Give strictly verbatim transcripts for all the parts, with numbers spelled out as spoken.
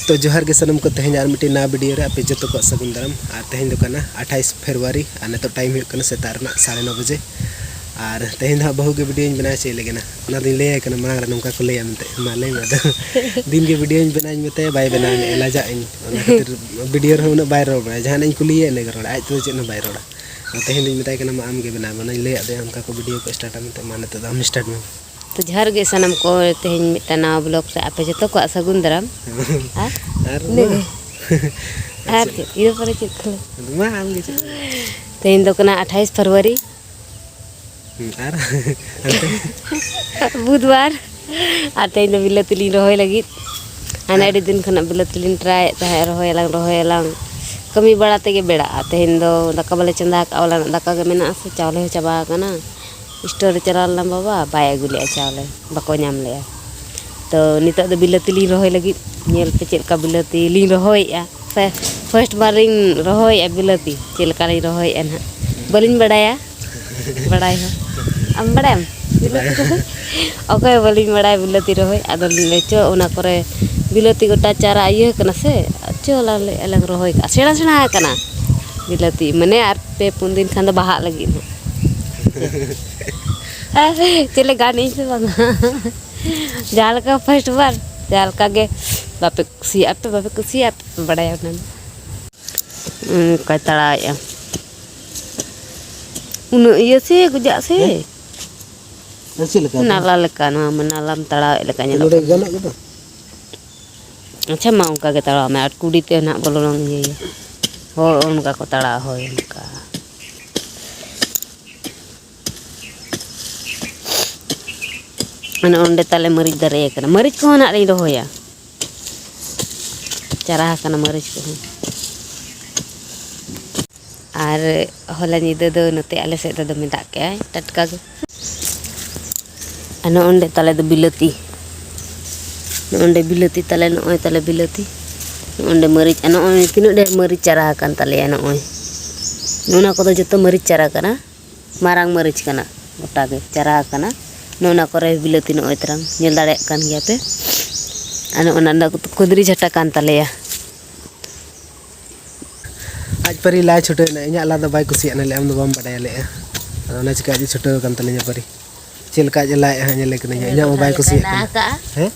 ᱛᱚ ᱡᱚᱦᱟᱨ ᱜᱮ ᱥᱟᱱᱟᱢ ᱠᱚ, ᱛᱮᱦᱮᱧ ᱟᱨ ᱢᱤᱫᱴᱤᱡ ᱱᱟᱣᱟ ᱵᱷᱤᱰᱤᱭᱳ ᱨᱮ ᱟᱯᱮ ᱡᱚᱛᱚ ᱠᱚᱣᱟᱜ ᱥᱟᱹᱜᱩᱱ ᱫᱟᱨᱟᱢ᱾ ᱟᱨ ᱛᱮᱦᱮᱧ ᱫᱚ ᱠᱟᱱᱟ ᱟᱴᱷᱟᱭᱤᱥ ᱯᱷᱮᱵᱽᱨᱩᱣᱟᱨᱤ, ᱟᱨ ᱱᱤᱛᱚᱜ ᱴᱟᱭᱤᱢ ᱦᱩᱭᱩᱜ ᱠᱟᱱᱟ ᱥᱮᱛᱟᱜ ᱨᱮᱱᱟᱜ ᱥᱟᱲᱮ ᱱᱚ ᱵᱟᱡᱮ᱾ ᱟᱨ ᱛᱮᱦᱮᱧ ᱫᱚ ᱦᱟᱸᱜ ᱵᱟᱹᱦᱩ ᱜᱮ ᱵᱷᱤᱰᱤᱭᱳᱧ ᱵᱮᱱᱟᱣ ᱦᱚᱪᱚᱭ ᱞᱟᱹᱜᱤᱫ ᱱᱟ, ᱚᱱᱟ ᱫᱚᱧ ᱞᱟᱹᱭᱟᱭ ᱠᱟᱱᱟ ᱢᱟᱲᱟᱝ ᱨᱮ, ᱱᱚᱝᱠᱟ ᱠᱚ ᱞᱟᱹᱭᱟ ᱢᱮᱱᱛᱮ᱾ ᱢᱟ ᱞᱟᱹᱭ ᱢᱮ ᱟᱫᱚ᱾ ᱫᱤᱱ ᱜᱮ ᱵᱷᱤᱰᱤᱭᱳᱧ ᱵᱮᱱᱟᱣᱤᱧ ᱢᱮᱛᱟᱭᱟ, ᱵᱟᱭ ᱵᱮᱱᱟᱣᱤᱧᱟ, ᱞᱟᱡᱟᱜ ᱤᱧ᱾ ᱚᱱᱟ ᱠᱷᱟᱹᱛᱤᱨ ᱵᱷᱤᱰᱤᱭᱳ ᱨᱮᱦᱚᱸ ᱩᱱᱟᱹᱜ ᱵᱟᱭ ᱨᱚᱲ ᱵᱟᱲᱟᱭᱟ, ᱡᱟᱦᱟᱱᱟᱜ ᱤᱧ ᱠᱩᱞᱤᱭᱮᱭᱟ ᱤᱱᱟᱹ ᱜᱮ ᱨᱚᱲᱟ, ᱟᱡ ᱛᱮᱫᱚ ᱪᱮᱫ ᱦᱚᱸ ᱵᱟᱭ ᱨᱚᱲᱟ᱾ ᱛᱮᱦᱮᱧ ᱫᱚᱧ ᱢᱮᱛᱟᱭ ᱠᱟᱱᱟ, "ᱢᱟ ᱟᱢ ᱜᱮ ᱵᱮᱱᱟᱣ ᱢᱮ, ᱚᱱᱟᱧ ᱞᱟᱹᱭᱟᱫ ᱢᱮᱭᱟ, ᱚᱱᱠᱟ ᱠᱚ ᱵᱷᱤᱰᱤᱭᱳ ᱠᱚ ᱥᱴᱟᱨᱴᱟ ᱢᱮᱱᱛᱮ, ᱢᱟ ᱱᱤᱛᱚᱜ ᱫᱚ ᱟᱢ ᱥᱴᱟᱨᱴ ᱢᱮ᱾" ᱛᱚ ᱡᱚᱦᱟᱨ ᱜᱮ ᱥᱟᱱᱟᱢ ᱠᱚ, ᱛᱮᱦᱮᱧ ᱢᱤᱫᱴᱟᱝ ᱱᱟᱣᱟ ᱵᱞᱚᱜ ᱨᱮ ᱟᱯᱮ ᱡᱚᱛᱚ ᱠᱚᱣᱟᱜ ᱥᱟᱹᱜᱩᱱ ᱫᱟᱨᱟᱢ᱾ ᱟᱨ ᱟᱨ ᱤᱱᱟᱹ ᱢᱟ᱾ ᱜᱮ᱾ ᱟᱨ ᱪᱮᱫ? ᱪᱮᱫ? ᱤᱱᱟᱹ ᱯᱚᱨᱮ ᱪᱮᱫ ᱠᱚ ᱞᱟᱹᱭᱟ? ᱢᱟ ᱟᱢ ᱜᱮ ᱪᱮᱫ? ᱛᱮᱦᱮᱧ ᱫᱚ ᱠᱟᱱᱟ ᱟᱴᱷᱟᱭᱤᱥ ᱯᱷᱮᱵᱽᱨᱩᱣᱟᱨᱤ᱾ ᱦᱩᱸ, ᱟᱨ ᱦᱟᱱᱛᱮ? ᱵᱩᱫᱷᱵᱟᱨ᱾ ᱟᱨ ᱛᱮᱦᱮᱧ ᱫᱚ ᱵᱤᱞᱟᱹᱛᱤ ᱞᱤᱧ ᱨᱚᱦᱚᱭ ᱞᱟᱹᱜᱤᱫ᱾ ᱦᱟᱱᱮ ᱟᱨ ᱟᱹᱰᱤ ᱫᱤᱱ ᱠᱷᱚᱱᱟᱜ ᱵᱤᱞᱟᱹᱛᱤ ᱞᱤᱧ ᱴᱨᱟᱭᱮᱫ ᱛᱟᱦᱮᱸᱫ, ᱨᱚᱦᱚᱭᱟᱞᱟᱝ, ᱨᱚᱦᱚᱭᱟᱞᱟᱝ᱾ ᱠᱟᱹᱢᱤ ᱵᱟᱲᱟ ᱛᱮᱜᱮ ᱵᱮᱲᱟᱜᱼᱟ᱾ ᱛᱮᱦᱮᱧ ᱫᱚ ᱫᱟᱠᱟ ᱵᱟᱞᱮ ᱪᱚᱸᱫᱟ ᱟᱠᱟᱫᱼᱟ, ᱚᱲᱟᱜ ᱨᱮᱱᱟᱜ ᱫᱟᱠᱟ ᱜᱮ ᱢᱮᱱᱟᱜᱼᱟ ᱥᱮ, ᱪᱟᱣᱞᱮ ᱦᱚᱸ ᱪᱟᱵᱟ ᱟᱠᱟᱱᱟ᱾ ᱥᱴᱳᱨ ᱨᱮ ᱪᱟᱞᱟᱣ ᱞᱮᱱᱟ ᱵᱟᱵᱟ, ᱵᱟᱭ ᱟᱹᱜᱩ ᱞᱮᱜᱼᱟ ᱪᱟᱣᱞᱮ, ᱵᱟᱠᱚ ᱧᱟᱢ ᱞᱮᱜᱼᱟ᱾ ᱛᱚ ᱱᱤᱛᱚᱜ ᱫᱚ ᱵᱤᱞᱟᱹᱛᱤ ᱞᱤᱧ ᱨᱚᱦᱚᱭ ᱞᱟᱹᱜᱤᱫ᱾ ᱧᱮᱞ ᱯᱮ ᱪᱮᱫ ᱞᱮᱠᱟ ᱵᱤᱞᱟᱹᱛᱤ ᱞᱤᱧ ᱨᱚᱦᱚᱭᱮᱜᱼᱟ᱾ ᱯᱷᱮ-, ᱯᱷᱟᱥᱴ ᱵᱟᱨ ᱞᱤᱧ ᱨᱚᱦᱚᱭᱮᱜᱼᱟ ᱵᱤᱞᱟᱹᱛᱤ, ᱪᱮᱫ ᱞᱮᱠᱟ ᱞᱤᱧ ᱨᱚᱦᱚᱭᱮᱜᱼᱟ ᱱᱟᱦᱟᱜ᱾ ᱵᱟᱹᱞᱤᱧ ᱵᱟᱲᱟᱭᱟ, ᱵᱟᱲᱟᱭ ᱦᱚᱸ᱾ ᱟᱢ ᱵᱟᱲᱟᱭᱟᱢ ᱵᱤᱞᱟᱹᱛᱤ ᱨᱚᱦᱚᱭ? ᱚᱠᱚᱭ ᱦᱚᱸ ᱵᱟᱹᱞᱤᱧ ᱵᱟᱲᱟᱭᱟ ᱵᱤᱞᱟᱹᱛᱤ ᱨᱚᱦᱚᱭ᱾ ᱟᱫᱚ ᱞᱤᱧ ᱞᱟᱹᱭᱟ, "ᱪᱚ ᱚᱱᱟ ᱠᱚᱨᱮ ᱵᱤᱞᱟᱹᱛᱤ ᱜᱚᱴᱟ ᱪᱟᱨᱟ ᱤᱭᱟᱹ ᱠᱟᱱᱟ ᱥᱮ, ᱪᱚ ᱞᱟᱝ ᱞᱟᱹᱭ ᱟᱞᱟᱝ ᱨᱚᱦᱚᱭ ᱠᱟᱜᱼᱟ, ᱥᱮᱬᱟ ᱥᱮᱬᱟ ᱟᱠᱟᱱᱟ ᱵᱤᱞᱟᱹᱛᱤ, ᱢᱟᱱᱮ ᱟᱨ ᱯᱮ ᱯᱩᱱ ᱫᱤᱱ ᱠᱷᱟᱱ ᱫᱚ ᱵᱟᱦᱟᱜ ᱞᱟᱹᱜᱤᱫ ᱦᱟᱸᱜ᱾" ᱟᱨ ᱪᱮᱫ ᱞᱮᱠᱟ ᱜᱟᱱ ᱤᱧ ᱥᱮ ᱵᱟᱝᱟ? ᱡᱟᱦᱟᱸ ᱞᱮᱠᱟ ᱯᱷᱟᱥᱴ ᱵᱟᱨ, ᱡᱟᱦᱟᱸ ᱞᱮᱠᱟ ᱜᱮ ᱵᱟᱯᱮ ᱠᱩᱥᱤᱭᱟᱜᱼᱟ ᱯᱮ, ᱵᱟᱯᱮ ᱠᱩᱥᱤᱭᱟᱜᱼᱟ ᱯᱮ, ᱵᱟᱲᱟᱭᱟ ᱚᱱᱟ ᱫᱚ᱾ ᱚᱱᱠᱟᱭ ᱛᱟᱲᱟᱣᱮᱫᱼᱟ᱾ ᱩᱱᱟᱹᱜ ᱤᱭᱟᱹ ᱥᱮ, ᱜᱚᱡᱟᱜ ᱥᱮ᱾ ᱦᱮᱸ? ᱟᱨ ᱪᱮᱫ ᱞᱮᱠᱟ? ᱱᱟᱞᱟ ᱞᱮᱠᱟ, ᱱᱚᱣᱟ ᱢᱟ ᱱᱟᱞᱟᱢ ᱛᱟᱲᱟᱣᱮᱫ ᱞᱮᱠᱟ ᱧᱮᱞᱚᱜ ᱱᱚᱰᱮ ᱠᱟᱱᱟ᱾ ᱜᱟᱱᱚᱜ ᱜᱮᱫᱚ? ᱟᱪᱪᱷᱟ, ᱢᱟ ᱚᱱᱠᱟ ᱜᱮ ᱛᱟᱲᱟᱣ ᱢᱮ, ᱟᱨ ᱠᱩᱰᱤ ᱛᱮ ᱱᱟᱦᱟᱜ ᱵᱚᱞᱚᱱ ᱤᱭᱟᱹᱭᱟ᱾ ᱦᱳᱭ, ᱚᱱᱠᱟ ᱠᱚ ᱛᱟᱲᱟᱣᱟ, ᱦᱳᱭ, ᱚᱱᱠᱟ᱾ ᱚᱱᱮ ᱚᱸᱰᱮ ᱛᱟᱞᱮ ᱢᱟᱹᱨᱤᱪ ᱫᱟᱨᱮ ᱠᱟᱱᱟ, ᱢᱟᱹᱨᱤᱪ ᱠᱚᱦᱚᱸ ᱱᱟᱦᱟᱜ ᱞᱤᱧ ᱨᱚᱦᱚᱭᱟ, ᱪᱟᱨᱟ ᱟᱠᱟᱱᱟ ᱢᱟᱹᱨᱤᱪ ᱠᱚᱦᱚᱸ᱾ ᱟᱨ ᱦᱚᱞᱟ ᱧᱤᱫᱟᱹ ᱫᱚ ᱱᱚᱛᱮ ᱟᱞᱮ ᱥᱮᱫ ᱫᱚ ᱫᱚᱢᱮ ᱫᱟᱜ ᱠᱮᱜᱼᱟᱭ, ᱴᱟᱴᱠᱟ ᱜᱮ᱾ ᱟᱨ ᱱᱚᱜᱼᱚ ᱱᱚᱸᱰᱮ ᱛᱟᱞᱮ ᱫᱚ ᱵᱤᱞᱟᱹᱛᱤ, ᱱᱚᱜᱼᱚ ᱱᱚᱸᱰᱮ ᱵᱤᱞᱟᱹᱛᱤ ᱛᱟᱞᱮ, ᱱᱚᱜᱼᱚᱭ ᱛᱟᱞᱮ ᱵᱤᱞᱟᱹᱛᱤ, ᱱᱚᱜᱼᱚ ᱱᱚᱸᱰᱮ ᱢᱟᱹᱨᱤᱪ, ᱟᱨ ᱱᱚᱜᱼᱚᱭ ᱛᱤᱱᱟᱹᱜ ᱰᱷᱮᱨ ᱢᱟᱹᱨᱤᱪ ᱪᱟᱨᱟ ᱟᱠᱟᱱ ᱛᱟᱞᱮᱭᱟ᱾ ᱱᱚᱜᱼᱚᱭ ᱱᱚᱜᱼᱚ ᱱᱚᱣᱟ ᱠᱚᱫᱚ ᱡᱚᱛᱚ ᱢᱟᱹᱨᱤᱪ ᱪᱟᱨᱟ ᱠᱟᱱᱟ, ᱢᱟᱨᱟᱝ ᱢᱟᱹᱨᱤᱪ ᱠᱟᱱᱟ, ᱜᱚᱴᱟ ᱜᱮ ᱪᱟᱨᱟ ᱟᱠᱟᱱᱟ᱾ ᱱᱚᱜᱼᱚ ᱱᱟ ᱠᱚᱨᱮ ᱵᱤᱞᱟᱹᱛᱤ ᱱᱚᱜᱼᱚᱭ ᱛᱟᱨᱟᱝ ᱧᱮᱞ ᱫᱟᱲᱮᱭᱟᱜ ᱠᱟᱱ ᱜᱮᱭᱟ ᱯᱮ᱾ ᱟᱨ ᱱᱚᱜᱼᱚ ᱱᱟ ᱫᱚ ᱠᱩᱸᱫᱽᱨᱤ ᱡᱷᱟᱴᱟ ᱠᱟᱱ ᱛᱟᱞᱮᱭᱟ᱾ ᱟᱡ ᱯᱟᱹᱨᱤ ᱞᱟᱭ ᱪᱷᱩᱴᱟᱹᱣ ᱮᱱᱟ, ᱤᱧᱟᱹᱜ ᱞᱟ ᱫᱚ ᱵᱟᱭ ᱠᱩᱥᱤᱭᱟᱜ ᱱᱟ ᱞᱮ, ᱟᱢ ᱫᱚ ᱵᱟᱢ ᱵᱟᱰᱟᱭᱟ ᱞᱮ᱾ ᱟᱫᱚ ᱚᱱᱟ ᱪᱤᱠᱟᱹ ᱟᱡ ᱮ ᱪᱷᱩᱴᱟᱹᱣ ᱟᱠᱟᱱ ᱛᱟᱹᱞᱤᱧᱟ ᱯᱟᱹᱨᱤ᱾ ᱪᱮᱫ ᱞᱮᱠᱟ ᱟᱡ ᱮ ᱞᱟᱭᱮᱜᱼᱟ ᱦᱟᱸᱜ, ᱧᱮᱞᱮ ᱠᱟᱹᱱᱟᱹᱧ ᱦᱟᱸᱜ, ᱤᱧᱟᱹᱜ ᱢᱟ ᱵᱟᱭ ᱠᱩᱥᱤᱭᱟᱜ ᱠᱟᱱᱟ᱾ ᱦᱮᱸ?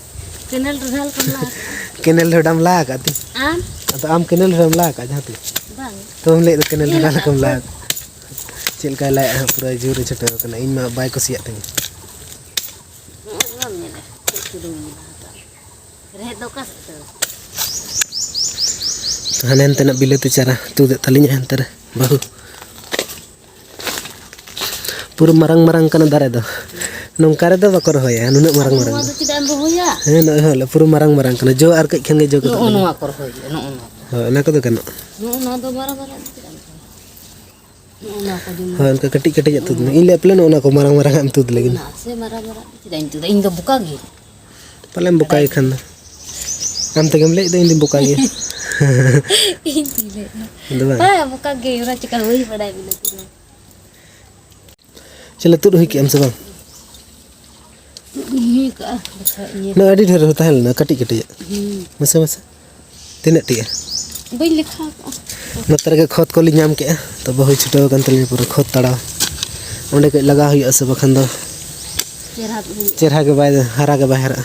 ᱠᱮᱱᱮᱞ ᱨᱮ ᱰᱷᱟᱞ ᱠᱚ ᱞᱟ ᱟᱠᱟᱜᱼᱟ᱾ ᱠᱮᱱᱮᱞ ᱨᱮ ᱰᱟᱢ ᱞᱟ ᱟᱠᱟᱫ ᱛᱤᱧ? ᱟᱢ? ᱟᱫᱚ ᱟᱢ ᱠᱮᱱᱮᱞ ᱨᱮᱢ ᱞᱟ ᱟᱠᱟᱫ ᱡᱟᱦᱟᱸ ᱛᱤᱥ? ᱵᱟᱝ᱾ ᱛᱚ ᱞᱟᱹᱭᱮᱫ ᱫᱚ ᱠᱮᱱᱮᱞ ᱨᱮ ᱧᱮᱞ ᱰᱷᱟᱞ ᱟᱠᱟᱫ ᱠᱚᱢ ᱞᱟ ᱠᱚᱣᱟ᱾ ᱟᱠᱟᱫ᱾ ᱪᱮᱫ ᱞᱮᱠᱟᱭ ᱞᱟᱭᱮᱜᱼᱟ ᱦᱟᱸᱜ, ᱯᱩᱨᱟᱹ ᱡᱳᱨ ᱮ ᱪᱷᱩᱴᱟᱹᱣ ᱟᱠᱟᱱᱟ, ᱤᱧ ᱢᱟ ᱵᱟᱭ ᱠᱩᱥᱤᱭᱟᱜ ᱛᱤᱧᱟᱹ᱾ ᱦᱮᱸ, ᱵᱟᱢ ᱧᱮᱞᱟ? ᱪᱮᱫ ᱪᱚ ᱵᱟᱹᱧ ᱧᱮᱞᱟ ᱦᱟᱛᱟᱣ᱾ ᱨᱮᱦᱮᱫ ᱫᱚ ᱚᱠᱟ ᱥᱮᱫ ᱛᱟᱹᱣ? ᱦᱟᱱᱮ ᱦᱟᱱᱛᱮᱱᱟᱜ ᱵᱤᱞᱟᱹᱛᱤ ᱪᱟᱨᱟ ᱛᱩᱫᱮᱫ ᱛᱟᱹᱞᱤᱧᱟ ᱦᱟᱱᱛᱮ ᱨᱮ ᱵᱟᱹᱦᱩ᱾ ᱯᱩᱨᱟᱹ ᱢᱟᱨᱟᱝ ᱢᱟᱨᱟᱝ ᱠᱟᱱᱟ ᱫᱟᱨᱮ ᱫᱚ᱾ ᱱᱚᱝᱠᱟ ᱨᱮᱫᱚ ᱵᱟᱠᱚ ᱨᱚᱦᱚᱭᱟ, ᱱᱩᱱᱟᱹᱜ ᱢᱟᱨᱟᱝ ᱟᱫᱚ ᱢᱟᱨᱟᱝ ᱱᱚᱣᱟ ᱫᱚ᱾ ᱫᱚ ᱪᱮᱫᱟᱜ ᱮᱢ ᱨᱚᱦᱚᱭᱟ? ᱦᱮᱸ, ᱱᱚᱜᱼᱚᱭ ᱦᱚᱸ ᱯᱩᱨᱟᱹ ᱢᱟᱨᱟᱝ ᱢᱟᱨᱟᱝ ᱠᱟᱱᱟ, ᱡᱚ ᱟᱨ ᱠᱟᱹᱡ ᱠᱷᱟᱱ ᱜᱮ ᱡᱚ ᱜᱚᱫᱚᱜ ᱱᱚᱜᱼᱚ ᱞᱟᱹᱜᱤᱫ᱾ ᱱᱚᱣᱟ ᱠᱚ ᱨᱚᱦᱚᱭ ᱦᱩᱭᱩᱜᱼᱟ, ᱱᱚᱜᱼᱚ ᱱᱚᱣᱟ ᱠᱚ᱾ ᱦᱳᱭ, ᱚᱱᱟ ᱠᱚᱫᱚ ᱜᱟᱱᱚᱜᱼᱟ᱾ ᱱᱚᱜᱼᱚ ᱱᱚᱣᱟ ᱫᱚ ᱢᱟᱨᱟᱝ ᱢᱟᱨᱟᱝ ᱫᱚ ᱪᱮᱫᱟᱜ ᱮᱢ ᱨᱚᱦᱚᱭᱟ? ᱱᱚᱜᱼᱚ ᱱᱚᱣᱟ ᱠᱚ ᱡᱮᱢᱚᱱ ᱦᱳᱭ, ᱚᱱᱠᱟ ᱠᱟᱹᱴᱤᱡ ᱠᱟᱹᱴᱤᱡ ᱟᱜ ᱛᱩᱫ ᱢᱮ᱾ ᱤᱧ ᱞᱟᱹᱭ ᱟᱯᱮ ᱱᱚᱜᱼᱚ ᱱᱚᱣᱟ ᱠᱚ ᱢᱟᱨᱟᱝ ᱢᱟᱨᱟᱝ ᱟᱜ ᱮᱢ ᱛᱩᱫ ᱞᱟᱹᱜᱤᱫ᱾ ᱚᱱᱟ ᱥᱮ ᱢᱟᱨᱟᱝ ᱢᱟᱨᱟᱝ ᱫᱚ ᱪᱮᱫᱟᱜ ᱤᱧ ᱛᱩᱫᱟ? ᱤᱧ ᱫᱚ ᱵᱚᱠᱟ ᱜᱮ᱾ ᱯᱟᱞᱮᱢ ᱵᱚᱠᱟᱭ ᱠᱷᱟᱱ ᱫᱚ᱾ ᱟᱢ ᱛᱮᱜᱮᱢ ᱞᱟᱹᱭᱮᱫ ᱫᱚ, ᱤᱧ ᱫᱚᱧ ᱵᱚᱠᱟ ᱜᱮᱭᱟ᱾ ᱤᱧ ᱫᱚᱧ ᱞᱟᱹᱭᱮᱫ ᱫᱚ᱾ ᱤᱧ ᱫᱚ ᱵᱟᱝ᱾ ᱵᱟᱝ, ᱵᱚᱠᱟ ᱜᱮ, ᱚᱱᱟ ᱪᱮᱠᱟ ᱵᱟᱹᱧ ᱵᱟᱰᱟᱭ ᱵᱤᱞᱟᱹᱛᱤ ᱫᱚ᱾ ᱪᱮᱞᱮ ᱛᱩᱫ ᱦᱩᱭ ᱠᱮᱜ ᱟᱢ ᱥᱮ ᱵᱟᱝ? ᱛᱩᱫ ᱤᱧ ᱦᱩᱭ ᱠᱟᱜᱼᱟ, ᱵᱟᱠᱷᱟᱡ ᱤᱭᱟᱹ᱾ ᱱᱚᱣᱟ ᱟᱹᱰᱤ ᱰᱷᱮᱨ ᱦᱚᱸ ᱛᱟᱦᱮᱸ ᱞᱮᱱᱟ, ᱠᱟᱹᱴᱤᱡ ᱠᱟᱹᱴᱤᱡ ᱟᱜ᱾ ᱦᱩᱸ᱾ ᱢᱟᱥᱮ, ᱢᱟᱥᱮ᱾ ᱛᱤᱱᱟᱹᱜ ᱴᱤᱜᱼᱟ? ᱵᱟᱹᱧ ᱞᱮᱠᱷᱟ ᱠᱟᱜᱼᱟ᱾ ᱱᱚᱛᱮ ᱨᱮᱜᱮ ᱠᱷᱚᱛ ᱠᱚᱞᱤᱧ ᱧᱟᱢ ᱠᱮᱜᱼᱟ, ᱛᱚ ᱵᱟᱹᱦᱩᱭ ᱪᱷᱩᱴᱟᱹᱣ ᱟᱠᱟᱱ ᱛᱟᱹᱞᱤᱧᱟ ᱯᱩᱨᱟᱹ ᱠᱷᱚᱛ ᱛᱟᱲᱟᱣ᱾ ᱚᱸᱰᱮ ᱠᱟᱹᱡ ᱞᱟᱜᱟᱣ ᱦᱩᱭᱩᱜᱼᱟ ᱥᱮ ᱵᱟᱠᱷᱟᱱ ᱫᱚ ᱪᱮᱦᱨᱟ ᱫᱚ ᱦᱩᱭᱩᱜᱼᱟ᱾ ᱪᱮᱦᱨᱟ ᱜᱮ ᱵᱟᱭ, ᱦᱟᱨᱟ ᱜᱮ ᱵᱟᱭ ᱦᱟᱨᱟᱜᱼᱟ᱾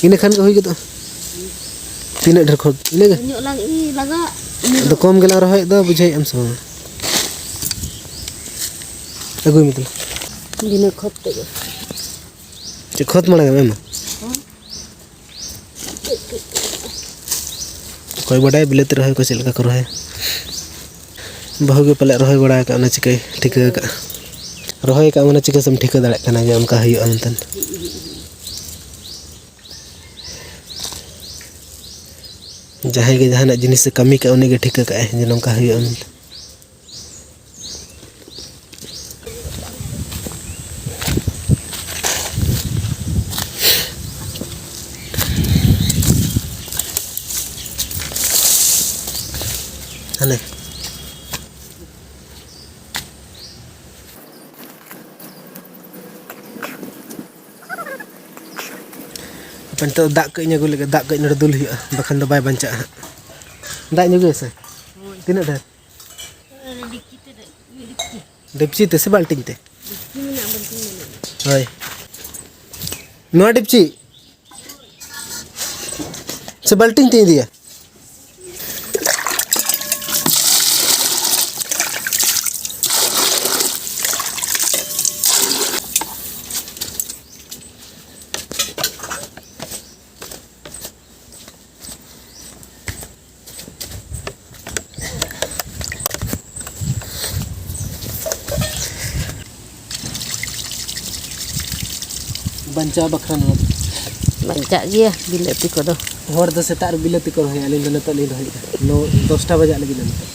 ᱤᱱᱟᱹ ᱠᱷᱟᱱ ᱜᱮ ᱦᱩᱭ ᱜᱚᱫᱚᱜᱼᱟ᱾ ᱛᱤᱱᱟᱹᱜ ᱰᱷᱮᱨ ᱠᱷᱚᱛ, ᱤᱱᱟᱹᱜᱮ? ᱧᱚᱜ ᱞᱟᱜ-, ᱤ, ᱞᱟᱜᱟᱜ᱾ ᱟᱫᱚ ᱠᱚᱢ ᱜᱮᱞᱟᱝ ᱨᱚᱦᱚᱭᱮᱫ ᱫᱚ, ᱵᱩᱡᱷᱟᱹᱣᱮᱫ ᱟᱢ ᱥᱮ ᱵᱟᱝᱟ? ᱟᱹᱜᱩᱭ ᱢᱮ ᱛᱟᱦᱞᱮ᱾ ᱵᱤᱱᱟᱹ ᱠᱷᱚᱛ ᱛᱮᱜᱮ᱾ ᱪᱮᱫ ᱠᱷᱚᱛ ᱢᱟᱲᱟᱝ ᱮᱢ ᱮᱢᱟ? ᱦᱚᱸ᱾ ᱚᱠᱚᱭ ᱵᱟᱰᱟᱭ ᱵᱤᱞᱟᱹᱛᱤ ᱨᱚᱦᱚᱭ ᱠᱚ ᱪᱮᱫ ᱞᱮᱠᱟ ᱠᱚ ᱨᱚᱦᱚᱭᱟ? ᱵᱟᱹᱦᱩ ᱜᱮ ᱯᱟᱞᱮ ᱨᱚᱦᱚᱭ ᱵᱟᱲᱟ ᱟᱠᱟᱫ, ᱚᱱᱟ ᱪᱤᱠᱟᱹᱭ ᱴᱷᱤᱠᱟᱹ ᱟᱠᱟᱫᱼᱟ᱾ ᱨᱚᱦᱚᱭ ᱟᱠᱟᱫ ᱢᱟᱱᱮ ᱪᱤᱠᱟᱹ ᱥᱮᱢ ᱴᱷᱤᱠᱟᱹ ᱫᱟᱲᱮᱭᱟᱜ ᱠᱟᱱᱟ ᱡᱮ ᱚᱱᱠᱟ ᱦᱩᱭᱩᱜᱼᱟ ᱢᱮᱱᱛᱮ? ᱡᱟᱦᱟᱸᱭ ᱜᱮ ᱡᱟᱦᱟᱱᱟᱜ ᱡᱤᱱᱤᱥᱮ ᱠᱟᱹᱢᱤ ᱠᱟᱜᱼᱟ, ᱩᱱᱤᱜᱮ ᱴᱷᱤᱠᱟᱹ ᱠᱟᱜᱼᱟᱭ ᱡᱮ ᱱᱚᱝᱠᱟ ᱦᱩᱭᱩᱜᱼᱟ ᱢᱮᱱᱛᱮ᱾ ᱦᱟᱱᱮ᱾ ᱱᱤᱛᱚᱜ ᱫᱟᱜ ᱠᱟᱹᱡ ᱤᱧ ᱟᱹᱜᱩ ᱞᱮᱜᱮ, ᱫᱟᱜ ᱠᱟᱹᱡ ᱱᱚᱰᱮ ᱫᱩᱞ ᱦᱩᱭᱩᱜᱼᱟ, ᱵᱟᱠᱷᱟᱱ ᱫᱚ ᱵᱟᱭ ᱵᱟᱧᱪᱟᱜᱼᱟ ᱦᱟᱸᱜ᱾ ᱫᱟᱜ ᱤᱧ ᱟᱹᱜᱩᱭᱟ ᱥᱮ? ᱛᱤᱱᱟᱹᱜ ᱰᱷᱮᱨ? ᱰᱮᱠᱪᱤ ᱛᱮ ᱥᱮ ᱵᱟᱹᱞᱴᱤᱱ ᱛᱮ? ᱦᱳᱭ᱾ ᱱᱚᱣᱟ ᱰᱮᱠᱪᱤ ᱥᱮ ᱵᱟᱹᱞᱴᱤᱱ ᱛᱮᱧ ᱤᱫᱤᱭᱟ? ᱵᱟᱧᱪᱟᱣ ᱵᱟᱠᱷᱨᱟ ᱱᱚᱣᱟ ᱫᱚ᱾ ᱵᱟᱧᱪᱟᱜ ᱜᱮᱭᱟ ᱵᱤᱞᱟᱹᱛᱤ ᱠᱚᱫᱚ᱾ ᱦᱚᱲ ᱫᱚ ᱥᱮᱛᱟᱜ ᱨᱮ ᱵᱤᱞᱟᱹᱛᱤ ᱠᱚ ᱨᱚᱦᱚᱭᱟ, ᱟᱹᱞᱤᱧ ᱫᱚ ᱱᱤᱛᱚᱜ ᱞᱤᱧ ᱨᱚᱦᱚᱭᱮᱫᱟ᱾ ᱱᱚ, ᱫᱚᱥᱴᱟ ᱵᱟᱡᱟᱜ ᱞᱟᱹᱜᱤᱫ ᱱᱤᱛᱚᱜ᱾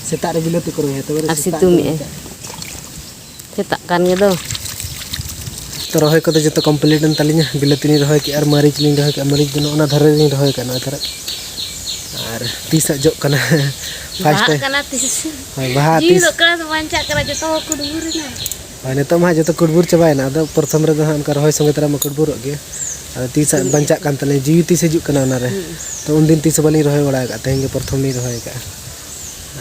ᱥᱮᱛᱟᱜ ᱨᱮ ᱵᱤᱞᱟᱹᱛᱤ ᱠᱚ ᱨᱚᱦᱚᱭᱟ, ᱛᱚᱵᱮ ᱟᱨ ᱥᱮᱛᱟᱜ ᱥᱤᱛᱩᱝ ᱨᱮ ᱮᱜᱼᱟᱭ᱾ ᱵᱟᱧᱪᱟᱜᱼᱟ᱾ ᱥᱮᱛᱟᱜ ᱠᱟᱱ ᱜᱮ ᱫᱚ᱾ ᱛᱚ, ᱨᱚᱦᱚᱭ ᱠᱚᱫᱚ ᱡᱚᱛᱚ complete ᱮᱱ ᱛᱟᱹᱞᱤᱧᱟ᱾ ᱵᱤᱞᱟᱹᱛᱤ ᱞᱤᱧ ᱨᱚᱦᱚᱭ ᱠᱮᱜᱼᱟ ᱟᱨ ᱢᱟᱹᱨᱤᱪ ᱞᱤᱧ ᱨᱚᱦᱚᱭ ᱠᱮᱜᱼᱟ᱾ ᱢᱟᱹᱨᱤᱪ ᱫᱚ ᱱᱚᱜᱼᱚ ᱱᱟ ᱫᱷᱟᱨᱮ ᱨᱮᱞᱤᱧ ᱨᱚᱦᱚᱭ ᱠᱟᱜᱼᱟ, ᱱᱚᱣᱟ ᱫᱷᱟᱨᱮ᱾ ᱟᱨ ᱛᱤᱥ ᱦᱟᱸᱜ ᱡᱚᱜ ᱠᱟᱱᱟ? First ᱵᱟᱦᱟᱜ time᱾ ᱠᱟᱱᱟ ᱛᱤᱥ? ᱦᱳᱭ, ᱵᱟᱦᱟ ᱡᱤᱣᱤ ᱛᱤᱥ? ᱫᱚ ᱚᱠᱟ ᱨᱮ ᱵᱟᱧᱪᱟᱜ ᱠᱟᱱᱟ, ᱡᱚᱛᱚ ᱠᱚ ᱠᱩᱲᱵᱩᱨ ᱮᱱᱟ᱾ ᱦᱳᱭ, ᱱᱤᱛᱚᱜ ᱢᱟ ᱦᱟᱸᱜ ᱡᱚᱛᱚ ᱠᱩᱲᱵᱩᱨ ᱪᱟᱵᱟᱭᱮᱱᱟ᱾ ᱟᱫᱚ ᱯᱨᱚᱛᱷᱚᱢ ᱨᱮᱫᱚ ᱦᱟᱸᱜ ᱚᱱᱠᱟ ᱨᱚᱦᱚᱭ ᱥᱚᱸᱜᱮ ᱛᱟᱨᱟ ᱢᱟ ᱠᱩᱲᱵᱩᱨᱚᱜ ᱜᱮ᱾ ᱟᱫᱚ ᱛᱤᱥ ᱦᱟᱸᱜ ᱦᱩᱸ᱾ ᱵᱟᱧᱪᱟᱜ ᱠᱟᱱ ᱛᱟᱹᱞᱤᱧᱟ, ᱡᱤᱣᱤ ᱛᱤᱥ ᱦᱤᱡᱩᱜ ᱠᱟᱱᱟ ᱚᱱᱟᱨᱮ᱾ ᱦᱩᱸ᱾ ᱛᱚ, ᱩᱱᱫᱤᱱ ᱛᱤᱥ ᱦᱚᱸ ᱵᱟᱹᱞᱤᱧ ᱨᱚᱦᱚᱭ ᱵᱟᱲᱟ ᱟᱠᱟᱫ, ᱛᱮᱦᱮᱧ ᱜᱮ ᱯᱨᱚᱛᱷᱚᱢ ᱞᱤᱧ ᱨᱚᱦᱚᱭ ᱟᱠᱟᱫᱼᱟ᱾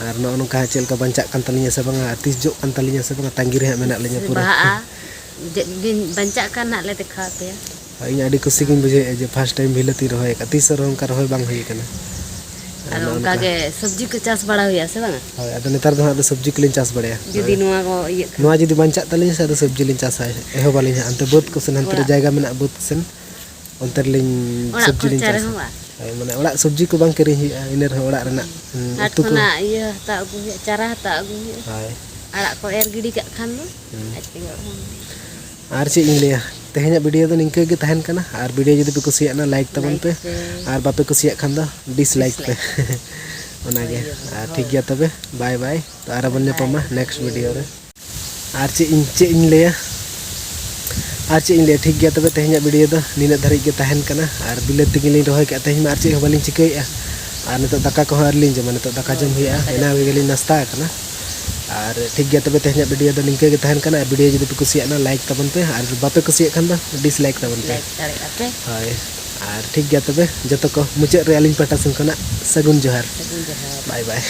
ᱟᱨ ᱱᱚᱜᱼᱚ ᱱᱚᱝᱠᱟ ᱦᱟᱸᱜ ᱪᱮᱫ ᱞᱮᱠᱟ ᱵᱟᱧᱪᱟᱜ ᱠᱟᱱ ᱛᱟᱹᱞᱤᱧᱟ ᱥᱮ ᱵᱟᱝᱟ, ᱟᱨ ᱛᱤᱥ ᱡᱚᱜ ᱠᱟᱱ ᱛᱟᱹᱞᱤᱧᱟ ᱥᱮ ᱵᱟᱝᱟ, ᱛᱟᱺᱜᱤ ᱨᱮ ᱦᱟᱸᱜ ᱢᱮᱱᱟᱜ ᱞᱤᱧᱟ ᱛᱤᱥ ᱯᱩᱨᱟᱹ᱾ ᱵᱟᱦᱟᱜᱼᱟ? ᱡᱮ ᱫᱤᱱ ᱵᱟᱧᱪᱟᱜ ᱠᱟᱱ ᱦᱟᱸᱜ ᱞᱮ ᱫᱮᱠᱷᱟᱣ ᱟᱯᱮᱭᱟ᱾ ᱦᱳᱭ, ᱤᱧ ᱟᱹᱰᱤ ᱠᱩᱥᱤ ᱜᱤᱧ ᱵᱩᱡᱷᱟᱹᱣᱮᱫᱼᱟ ᱡᱮ first time ᱵᱤᱞᱟᱹᱛᱤᱧ ᱨᱚᱦᱚᱭ ᱟᱠᱟᱫ, ᱛᱤᱥ ᱦᱚᱸ ᱚᱱᱠᱟ ᱨᱚᱦᱚᱭ ᱵᱟᱝ ᱦᱩᱭ ᱟᱠᱟᱱᱟ᱾ ᱟᱨ ᱟᱫᱚ ᱱᱚᱜᱼᱚ ᱚᱱᱠᱟ ᱱᱚᱝᱠᱟ᱾ ᱜᱮ ᱥᱚᱵᱽᱡᱤ ᱠᱚ ᱪᱟᱥ ᱵᱟᱲᱟ ᱦᱩᱭᱩᱜᱼᱟ ᱥᱮ ᱵᱟᱝᱟ? ᱦᱳᱭ, ᱟᱫᱚ ᱱᱮᱛᱟᱨ ᱫᱚ ᱦᱟᱸᱜ ᱟᱫᱚ ᱥᱚᱵᱽᱡᱤ ᱠᱚᱞᱤᱧ ᱪᱟᱥ ᱵᱟᱲᱟᱭᱟ᱾ ᱡᱩᱫᱤ ᱦᱳᱭ᱾ ᱱᱚᱣᱟ ᱠᱚ ᱤᱭᱟᱹᱜ ᱠᱷᱟᱱ᱾ ᱱᱚᱣᱟ ᱡᱩᱫᱤ ᱵᱟᱧᱪᱟᱜ ᱛᱟᱹᱞᱤᱧᱟ ᱥᱮ, ᱟᱫᱚ ᱥᱚᱵᱽᱡᱤ ᱞᱤᱧ ᱪᱟᱥᱟ, ᱮᱦᱚᱵᱟᱞᱤᱧ ᱦᱟᱸᱜ᱾ ᱚᱱᱛᱮ ᱵᱟᱹᱫᱽ ᱠᱚ ᱥᱮᱱ, ᱦᱟᱱᱛᱮ ᱨᱮ ᱚᱲᱟᱜ᱾ ᱡᱟᱭᱜᱟ ᱢᱮᱱᱟᱜᱼᱟ ᱵᱟᱹᱫᱽ ᱥᱮᱱ, ᱚᱱᱛᱮ ᱨᱮᱞᱤᱧ ᱚᱲᱟᱜ ᱥᱚᱵᱽᱡᱤ ᱞᱤᱧ ᱠᱷᱚᱨᱪᱟ ᱪᱟᱥᱟ᱾ ᱨᱮᱦᱚᱸ ᱵᱟᱝ? ᱦᱳᱭ, ᱢᱟᱱᱮ ᱚᱲᱟᱜ ᱥᱚᱵᱽᱡᱤ ᱠᱚ ᱵᱟᱝ ᱠᱤᱨᱤᱧ ᱦᱩᱭᱩᱜᱼᱟ, ᱤᱱᱟᱹ ᱨᱮᱦᱚᱸ ᱚᱲᱟᱜ ᱨᱮᱱᱟᱜ, ᱩᱸ, ᱦᱟᱴ ᱩᱛᱩ ᱠᱚ᱾ ᱠᱷᱚᱱᱟᱜ ᱤᱭᱟᱹ ᱦᱟᱛᱟᱣ ᱟᱹᱜᱩ ᱦᱩᱭᱩᱜᱼᱟ, ᱪᱟᱨᱟ ᱦᱟᱛᱟᱣ ᱟᱹᱜᱩ ᱦᱩᱭᱩᱜᱼᱟ᱾ ᱦᱳᱭ᱾ ᱟᱲᱟᱜ ᱠᱚ ᱮᱨ ᱜᱤᱰᱤ ᱠᱟᱜ ᱠᱷᱟᱱ ᱫᱚ ᱦᱩᱸ᱾ ᱟᱡ ᱛᱮᱜᱮ ᱚᱢᱚᱱᱚᱜᱼᱟ᱾ ᱟᱨ ᱪᱮᱫ ᱤᱧ ᱞᱟᱹᱭᱟ, ᱛᱮᱦᱮᱧᱟᱜ video ᱫᱚ ᱱᱤᱝᱠᱟᱹ ᱜᱮ ᱛᱟᱦᱮᱱ ᱠᱟᱱᱟ᱾ ᱟᱨ video ᱡᱩᱫᱤ ᱯᱮ ᱠᱩᱥᱤᱭᱟᱜᱼᱟ, like ᱛᱟᱵᱚᱱ ᱯᱮ᱾ Like ᱯᱮ᱾ ᱟᱨ ᱵᱟᱯᱮ ᱠᱩᱥᱤᱭᱟᱜ ᱠᱷᱟᱱ ᱫᱚ dislike ᱯᱮ᱾ Dislike᱾ ᱚᱱᱟᱜᱮ᱾ ᱦᱳᱭ, ᱦᱳᱭ, ᱟᱨ ᱦᱳᱭ᱾ ᱴᱷᱤᱠ ᱜᱮᱭᱟ ᱛᱚᱵᱮ, bye bye᱾ ᱛᱚ ᱟᱨᱚ ᱵᱚᱱ ᱧᱟᱯᱟᱢᱟ bye᱾ Next video ᱨᱮ᱾ ᱟᱨ ᱪᱮᱫ ᱤᱧ, ᱪᱮᱫ ᱤᱧ ᱞᱟᱹᱭᱟ? ᱟᱨ ᱪᱮᱫ ᱤᱧ ᱞᱟᱹᱭᱟ? ᱴᱷᱤᱠ ᱜᱮᱭᱟ ᱛᱚᱵᱮ, ᱛᱮᱦᱮᱧᱟᱜ video ᱫᱚ ᱱᱤᱱᱟᱹᱜ ᱫᱷᱟᱹᱨᱤᱡ ᱜᱮ ᱛᱟᱦᱮᱱ ᱠᱟᱱᱟ᱾ ᱟᱨ ᱵᱤᱞᱟᱹᱛᱤ ᱜᱮᱞᱤᱧ ᱨᱚᱦᱚᱭ ᱠᱟᱜᱼᱟ, ᱛᱮᱦᱮᱧ ᱢᱟ ᱟᱨ ᱪᱮᱫ ᱦᱚᱸ ᱵᱟᱹᱞᱤᱧ ᱪᱤᱠᱟᱹᱭᱮᱫᱼᱟ᱾ ᱟᱨ ᱱᱤᱛᱚᱜ ᱫᱟᱠᱟ ᱠᱚᱦᱚᱸ ᱟᱹᱣᱨᱤ ᱞᱤᱧ ᱡᱚᱢᱟ, ᱱᱤᱛᱚᱜ ᱫᱟᱠᱟ ᱦᱳᱭ, ᱡᱚᱢ ᱦᱩᱭᱩᱜᱼᱟ, ᱫᱟᱠᱟ ᱮᱱᱟᱝ ᱡᱚᱢ᱾ ᱨᱮᱜᱮ ᱞᱤᱧ ᱱᱟᱥᱛᱟ ᱟᱠᱟᱱᱟ᱾ ᱟᱨ ᱴᱷᱤᱠ ᱜᱮᱭᱟ ᱛᱚᱵᱮ, ᱛᱮᱦᱮᱧᱟᱜ video ᱫᱚ ᱱᱤᱝᱠᱟᱹ ᱜᱮ ᱛᱟᱦᱮᱱ ᱠᱟᱱᱟ᱾ ᱟᱨ video ᱡᱩᱫᱤ ᱯᱮ ᱠᱩᱥᱤᱭᱟᱜᱼᱟ, like ᱛᱟᱵᱚᱱ ᱯᱮ, ᱟᱨ ᱵᱟᱯᱮ ᱠᱩᱥᱤᱭᱟᱜ ᱠᱷᱟᱱ ᱫᱚ dislike ᱛᱟᱵᱚᱱ ᱯᱮ᱾ Dislike ᱫᱟᱲᱮᱭᱟᱜᱼᱟ ᱯᱮ᱾ ᱦᱳᱭ᱾ ᱟᱨ ᱴᱷᱤᱠ ᱜᱮᱭᱟ ᱛᱚᱵᱮ, ᱡᱚᱛᱚ ᱠᱚ ᱢᱩᱪᱟᱹᱫ ᱨᱮ ᱟᱹᱞᱤᱧ ᱯᱟᱦᱴᱟ ᱥᱮᱱ ᱠᱷᱚᱱᱟᱜ ᱥᱟᱹᱜᱩᱱ ᱡᱚᱦᱟᱨ᱾ ᱥᱟᱹᱜᱩᱱ ᱡᱚᱦᱟᱨ᱾ ᱵᱟᱭ ᱵᱟᱭ᱾